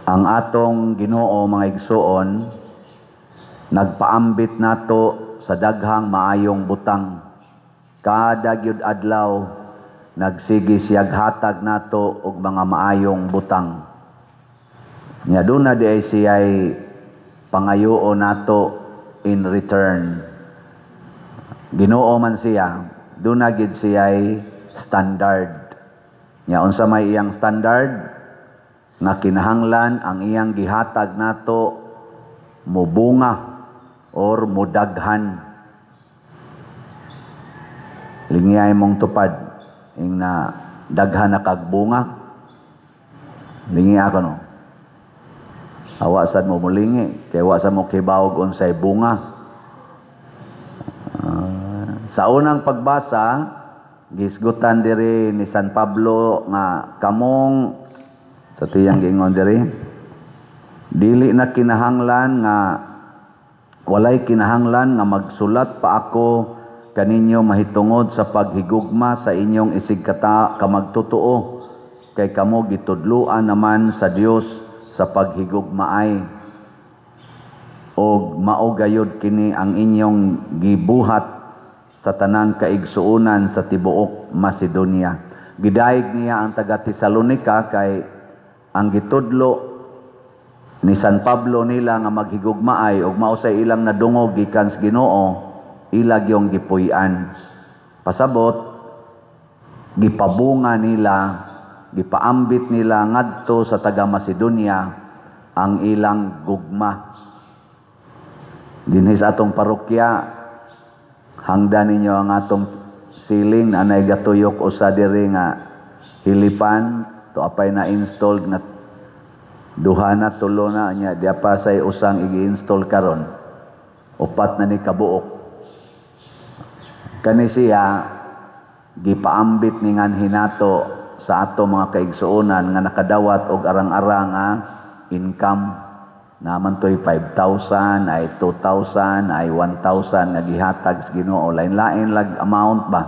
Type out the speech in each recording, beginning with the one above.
Ang atong Ginoo, mga igsuon, nagpaambit nato sa daghang maayong butang. Kada gyud adlaw nagsige siyag hatag nato og mga maayong butang. Nya duna diay siya'y pangayoon nato in return. Ginoo man siya, duna gid siya'y standard. Nya unsa may iyang standard? Nga kinahanglan ang iyang gihatag nato mubunga or mudaghan. Lingiyay mong tupad ing na daghan na kag bunga. Lingi ako, no. Awa sad mo mulingi kay wa sad mo kibawog unsay bunga. Sa unang pagbasa, gisgutan diri ni San Pablo nga kamong sa tiyang giingon diri, dili na kinahanglan nga, walay kinahanglan nga magsulat pa ako kaninyo mahitungod sa paghigugma sa inyong isig kata kamagtotoo, kay kamo gitudloan naman sa Dios sa paghigugmaay, og mao gayud kini ang inyong gibuhat sa tanang kaigsuonan sa tibuok Macedonia. Gidayeg niya ang taga Tesalonica kay ang gitudlo ni San Pablo nila nga maghigugmaay og mao sa ilang nadungog gikan sa Ginoo, ila gyung gipuy-an. Pasabot, gipabunga nila, gipaambit nila ngadto sa taga Macedonia ang ilang gugma. Dinhi sa atong parokya, hangda ninyo ang atong ceiling na anay gatuyok usa diri nga hilipan to apay na installed nga duha na, tulo na nya, di pa say usang igi-install karon, upat na ni kabuok. Kani siya gipaambit ni nganhi nato sa ato mga kaigsuonan nga nakadawat og arang-arang nga income naman to'y 5,000 ay 2,000 ay 1,000 nga gihatag sa Ginoo. Lain-lain lag amount ba,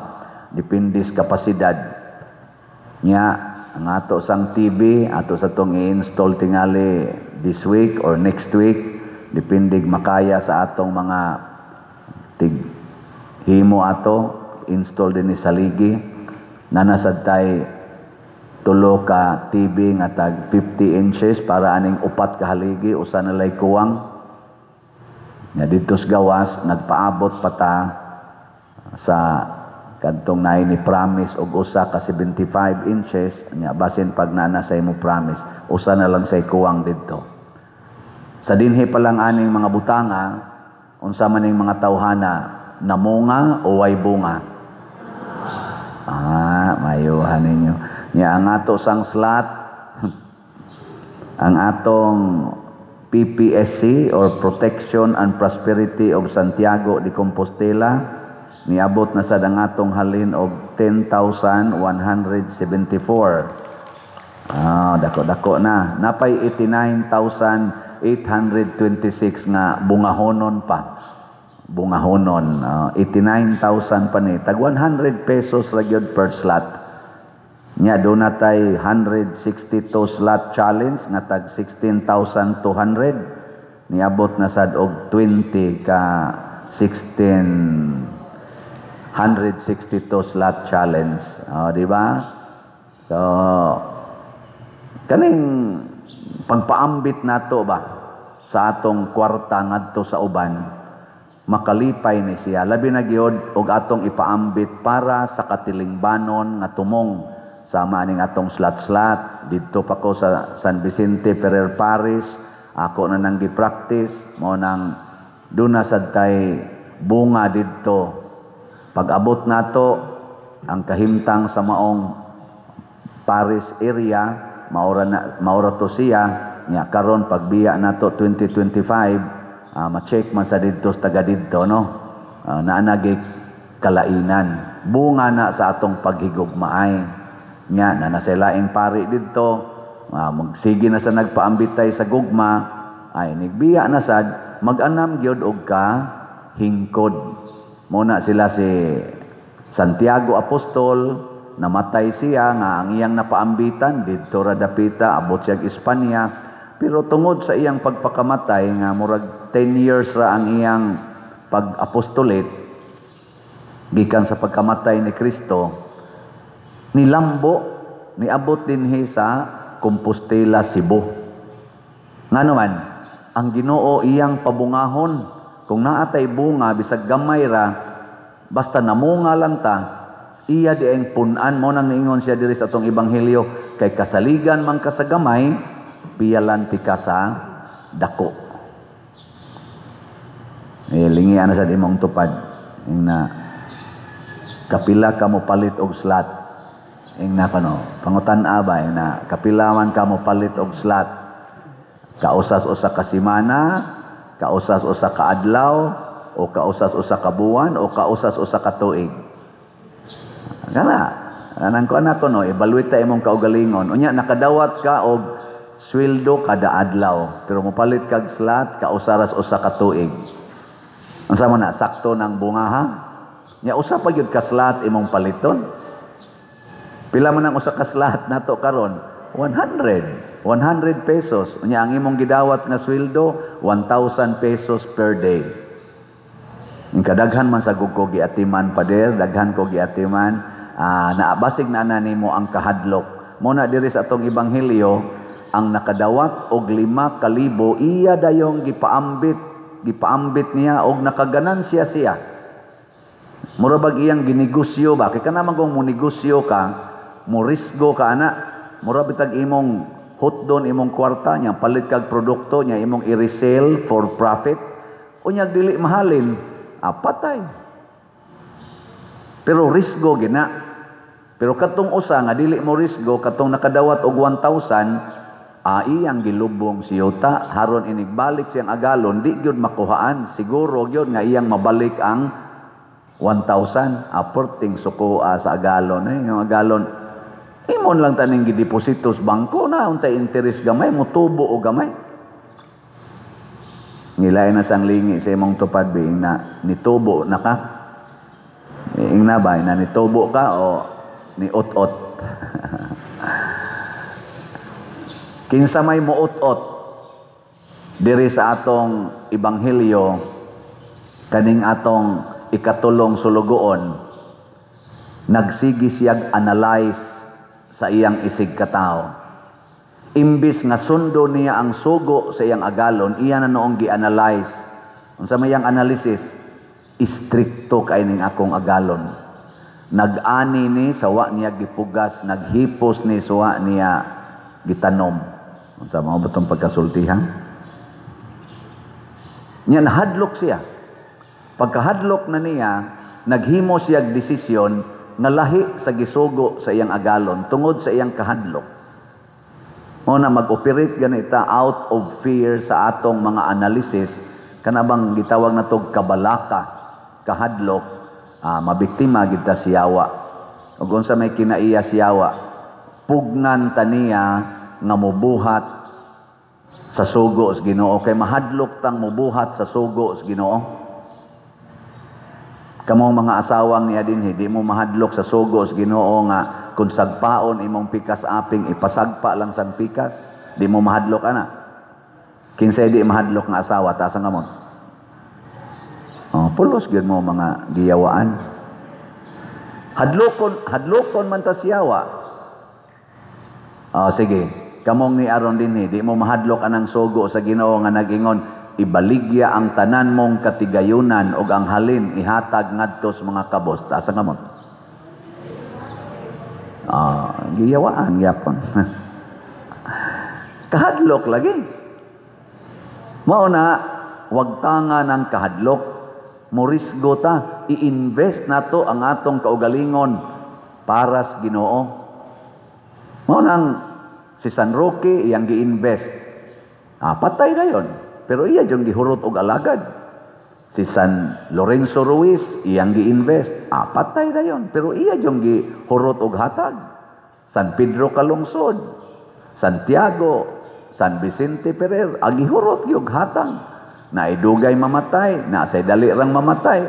depende sa kapasidad nya. Ang ato sang TV, ato sa tong i-install tingali this week or next week, depende makaya sa atong mga tig himo ato install din ni saligi. Nanasad tay tulo ka TV nga tag 50 inches para aning upat ka haligi, usa na lay kuwang. Nga didto sa gawas nagpaabot pa ta sa kadtong naay ni promise og usa ka 75 inches nya, basin pag naa sa imo promise, usa na lang say kuwang didto. Sa dinhi pa lang aning mga butanga, unsa man ning mga tawhana, namunga o way bunga? Ah, mayuhan ninyo. Nya ang ato sang slot, ang atong PPSC or Protection and Prosperity of Santiago de Compostela, niabot na sad ang atong halin og 10,174. Ah, dako-dako na. Napay 89,826 nga bungahonon pa. Bungahonon, 89,000 pa ni. Tag 100 pesos ra gyud per slot. Nya doon na tay 162 slot challenge nga tag 16,200, niabot na sad og 20 ka 16 162 slot challenge. Oh, di ba? So kaning pagpaambit nato ba sa atong kwarta ngadto sa uban, makalipay ni siya, labi na gyud og atong ipaambit para sa katilingbanon nga tumong, sama aning atong slot-slot didto pa ko sa San Vicente Ferrer Parish. Ako na nang gi-practice mo nang duna sad tay bunga didto. Pag abot nato ang kahimtang sa maong parish area, maura na, maura to siya. Nya karon pagbiya nato 2025, ma-check man sa didto sa taga didto, no, naa na kalainan, bunga na sa atong paghigugmaay. Nya na nasa laing pari didto, magsige na sa nagpaambitay sa gugma, ay nigbiya na sad mag-anam gyud og ka hingkod. Muna sila si Santiago Apostol, namatay siya nga ang iyang napaambitan didto ra dapita, abot siya Espanya. Pero tungod sa iyang pagpakamatay nga murag 10 years ra ang iyang pag-apostolate gikan sa pagkamatay ni Kristo, nilambo, niabot dinhi sa Compostela, Cebu. Ngano man, ang Ginoo iyang pabungahon. Kung naatay bunga bisag gamay ra, basta namunga lang ta, iya di ang punan mo. Nang niingon siya diri sa atong ebanghelyo, kay kasaligan man ka sa gamay, piyalan ti ka sa dako. Eh, lingi ana sa imong tupad. Ing na, kapila ka mo palit og slot? Ing na kano, pangutan-a ba, ing na, kapila man ka mo palit og slot? Kausas usa ka semana, kausas usa ka adlaw, o kausas usa ka buwan, o kausas usa ka tuig? Kana, anang ko anak ko no, evaluate ta imong kaugalingon. Unya nakadawat ka og sweldo kada adlaw, pero mopalit kag slot kausaras usa ka tuig. Unsa man na, sakto ng bunga ha? Nya usa pa gyud ka slot imong paliton. Pila man ang usa ka slot nato karon? 100. 100 pesos. Unya ang imong gidawat nga sweldo 1,000 pesos per day. Ang kadaghan man sa ko giatiman, pader, daghan ko giatiman, naabasig na na nimo ang kahadlok. Mo na diri sa atong ebanghelyo, ang nakadawat og 5,000, iya dayong gipaambit, gipaambit niya og nakaganansya siya. Mura bag iyang ginegosyo ba? Kay kana man kung mo negosyo ka, mo risgo ka ana, mura bitag imong hotdon imong kwarta niya, palit kag produkto niya, imong i-resell for profit, unya dili mahalin, patay. Pero risgo gina. Pero katong usa nga dili mo risgo, katong nakadawat og 1,000, iyang gilubong siyuta, haron inigbalik siyang agalon, di gyud makuhaan. Siguro gyud nga iyang mabalik ang 1,000. Perting sukoa sa agalon. Eh, yung agalon, imon lang taning gideposito sa bangko na, untay interest gamay, mutubo o gamay. Ngilay na sang lingi sa imong tupad, bi, na nitubo na ka. Ing na ba, na nitubo ka o ni ot-ot? Kinsa may muot-ot diri sa atong ebanghelyo, kaning atong ikatulong sulugoon, nagsigi siyag analyze sa iyang isig katao. Imbis nga sundo niya ang sugo sa iyang agalon, iya na noong gi-analyze. Unsa may iyang analysis? Istrikto kay ning akong agalon. Nag-ani ni sawa niya gipugas, naghipos ni suwa niya gitanom. Unsa mao ba tong pagkasultihan? Nya nahadlok siya. Pagkahadlok na niya, naghimo siya desisyon nga lahi sa gisugo sa iyang agalon tungod sa iyang kahadlok. Mao na mag-operate ganita out of fear sa atong mga analysis, kanabang gitawag natog kabalaka, kahadlok, mabiktima gid ta siyawa. Ug unsa may kinaiya siyawa, pugnan ta niya nga mobuhat sa sugo sa Ginoo, kay mahadlok tang mobuhat sa sugo sa Ginoo. Kamong mga asawang niya dinhi, di mo mahadlok sa sugo sa Ginoo nga kung sagpaon imong pikas aping, ipasagpa lang sang pikas, di mo mahadlok ana? Kinsay di mahadlok nga asawa, taas ang kamot? Oh, pulos gyud mo mga giyawaan. Hadlokon, hadlokon man ta siyawa. Oh, sige, kamong ni aron dinhi, di mo mahadlok anang sugo sa Ginoo nga nag-ingon, ibaligya ang tanan mong katigayunan og ang halin ihatag ngadto sa mga kabos? Taas ang kamot. Giyawaan gyapon. Kahadlok lagi. Mao na wag tanga ng kahadlok. Morisgo ta, i-invest nato ang atong kaugalingon para sa Ginoo. Mao nang si San Roque iyang gi-invest. Patay na yon. Pero iya jung gihurot og alagad. Si San Lorenzo Ruiz iyang gi-invest. Patay na yon. Pero iya jung gihurot og hatag. San Pedro Calungsod, Santiago, San Vicente Ferrer, agihurot gyud hatag. Naidugay mamatay, nasay dali rang mamatay.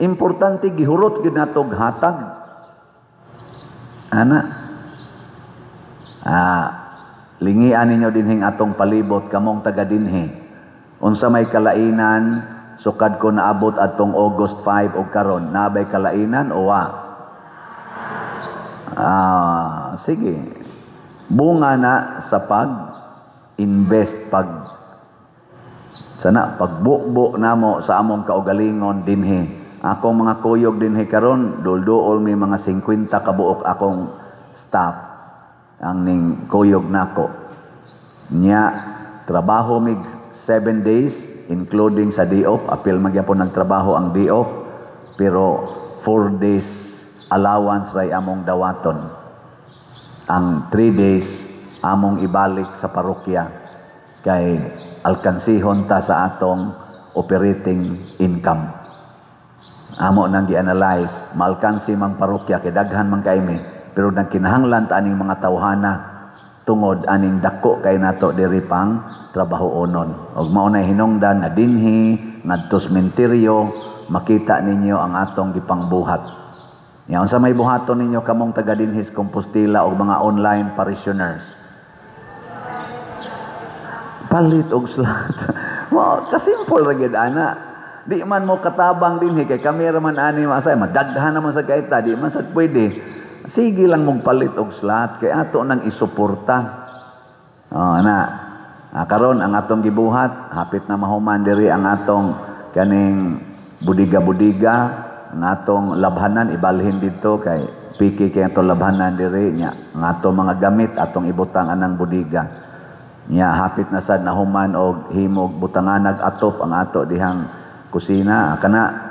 Importante gihurot gyud nato og hatag. Ana. Lingian ninyo dinhing atong palibot, kamong taga dinhi. Unsa may kalainan sukad ko naabot atong August 5 og karon, nabay kalainan o wa? Ah, sige. Bunga na sa pag invest, pag sana pagbukbo namo sa among kaugalingon dinhi. Akong mga kuyog dinhi karon, dulduol may mga 50 kabuok akong staff ang ning kuyog nako. Nya trabaho mig 7 days including sa day off, apil magyapon nagtrabaho ang day off, pero 4 days allowance ray among dawaton. Ang 3 days among ibalik sa parokya kay alkansihon ta sa atong operating income. Amo nang gi-analyze, maalkansi mang parokya kay daghan man kay mi, pero nagkinahanglan ta aning mga tawhana tungod aning dako kay nato diri pang trabahoonon. Og mao na hinungdan nga dinhi ngadto sementeryo makita ninyo ang atong gipangbuhat. Nya unsa may buhaton ninyo kamong taga dinhi sa Compostela og mga online parishioners? Palit og slot. Wow, kasimple ra gyud ana. Di man mo katabang dinhi kay kami ra man ani masay, madaghan naman sa kaita, di man sad pwede. Sige lang mong palit og slot kay ato nang isuporta. Oh, ana. Ah, karon ang atong gibuhat, hapit na mahuman diri ang atong kaning budiga-budiga, ang atong labhanan ibalhin didto kay piki kay atong labhanan diri nya. Ang atong mga gamit atong ibutang anang budiga. Nya hapit na sad nahuman og himog butanganag atop ang ato dihang kusina. Kana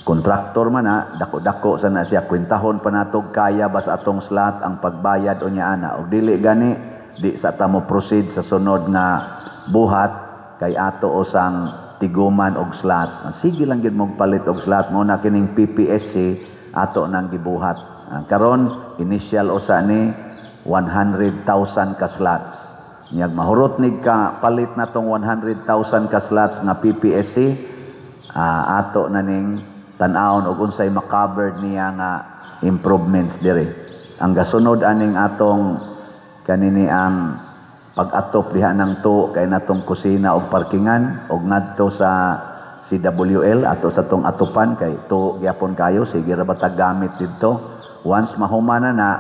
kontraktor man na, dako-dako sa na siya, kwentahon pa natog kaya ba sa atong slot ang pagbayad o niya ana. Og dili gani, di sa ta mo proceed sa sunod nga buhat kay ato usang tiguman og slot. Sige lang gid mong palit og slot mo na kining PPSC ato nang gibuhat. Karon initial usa ni 100,000 ka slots. Nyag mahurot nig ka palit na tong 100,000 ka slots nga PPSC, ato na ning tan-awon og unsay makovered niya nga improvements diri. Ang gasunod aning atong kanini ang pag-atop diha ng to kay natong kusina og parkingan og ngadto sa CWL ato sa tong atupan kay to gyapon kayo, sige ra ba ta gamit didto. Once mahuman na na,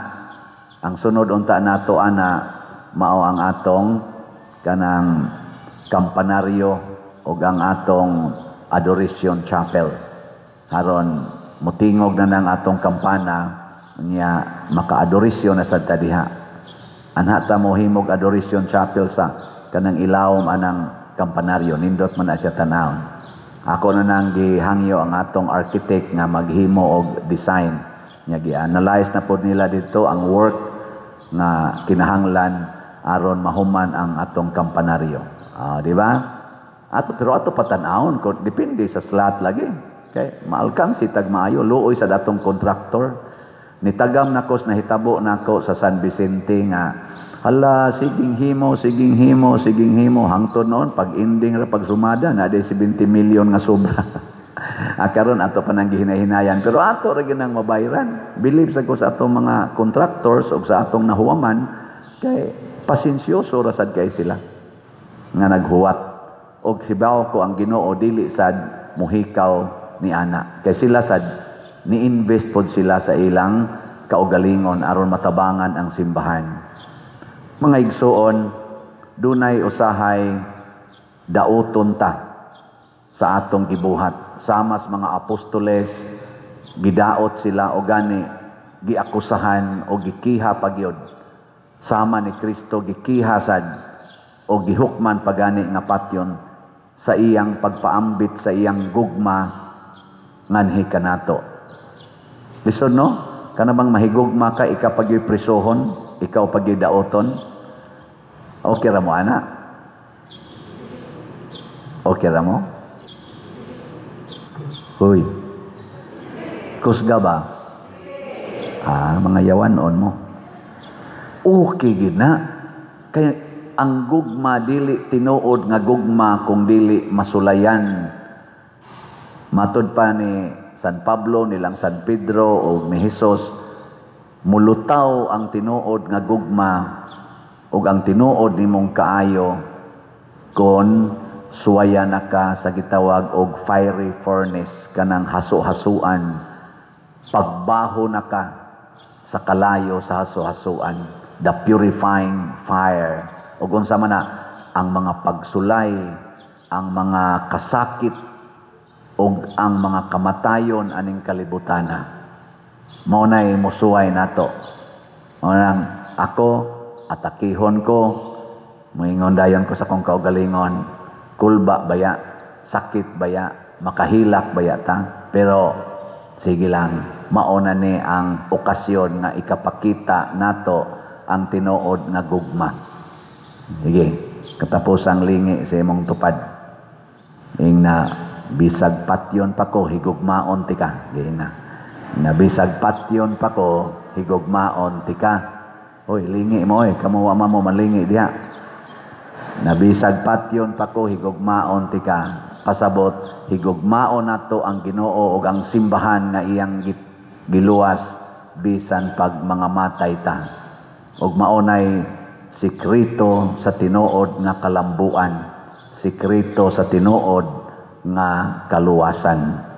ang sunod unta nato ana mao ang atong kanang kampanaryo og ang atong adoration chapel. Aron mutingog na nang atong kampana nya maka-adorasyon na sad ta diha. Anha ta mo himog adoration chapel sa kanang ilawom anang kampanaryo, nindot man na siya tanawon. Ako na nang gihangyo ang atong architect nga maghimo og design. Nya gi-analyze na pod nila dito ang work nga kinahanglan aron mahuman ang atong kampanaryo. Di ba? Ato pero ato patan-awon ko depende sa slot lagi. Kay maalkansi tag maayo luoy sa datong kontraktor. Nitagam nako sa nahitabo nako sa San Vicente nga hala siging himo, siging himo, siging himo hangtod noon pag ending ra pag sumada na day 70 million nga sobra. Karon ato pa nang gihinay-hinayan pero ato ra gyud nang mabayran. Believe sa ko sa atong mga contractors ug sa atong nahuwaman kay pasensyoso ra sad kay sila nga naghuwat og sibaw ko ang Ginoo dili sad muhikaw ni ana kay sila sad ni-invest pod sila sa ilang kaugalingon aron matabangan ang simbahan. Mga igsuon, dunay usahay dauton ta sa atong gibuhat. Samas mga apostoles, gidaot sila o gani giakusahan o gikiha pagyod. Sama ni Kristo gikiha sad o gihukman pagani nga patyon sa iyang pagpaambit sa iyang gugma nganhi kanato. Lisod no? Kana bang mahigugma ka, ikaw pagyo'y prisohon, ikaw pagyo'y daoton? Okay ra mo, ana? Okay ra mo? Uy. Kusga ba? Ah, mga yawan-on mo. Okay gid na. Kay ang gugma dili tinuod nga gugma kung dili masulayan. Matod pa ni San Pablo, nilang San Pedro o ni Jesus, mulutaw ang tinuod nga gugma Ug ang tinuod nimong kaayo kon suwaya na ka sa gitawag og fiery furnace, kanang haso-hasuan, pagbaho na ka sa kalayo sa haso-hasuan, the purifying fire. Ug unsa man na ang mga pagsulay, ang mga kasakit ug ang mga kamatayon aning kalibutana, mao nay musuway nato. Mao nang ako atakihon ko, moingon dayon ko sa akong kaugalingon, kulba baya, sakit baya, makahilak baya ta, pero sige lang, mao na ni ang okasyon nga ikapakita nato ang tinuod nga gugma. Sige, katapusang lingi sa imong tupad. Ing na bisag patyon pa ko, higugmaon tika. Sige na. Na bisag patyon pa ko, higugmaon tika. Hoy, lingi mo oy, kamo wa mo malingi diha. Na bisag patyon pa ko, higugmaon tika. Pasabot, higugmaon nato ang Ginoo ug ang simbahan nga iyang giluwas bisan pag mga matay ta. Ug maunay sikreto sa tinuod nga kalambuan, sikreto sa tinuod nga kaluwasan.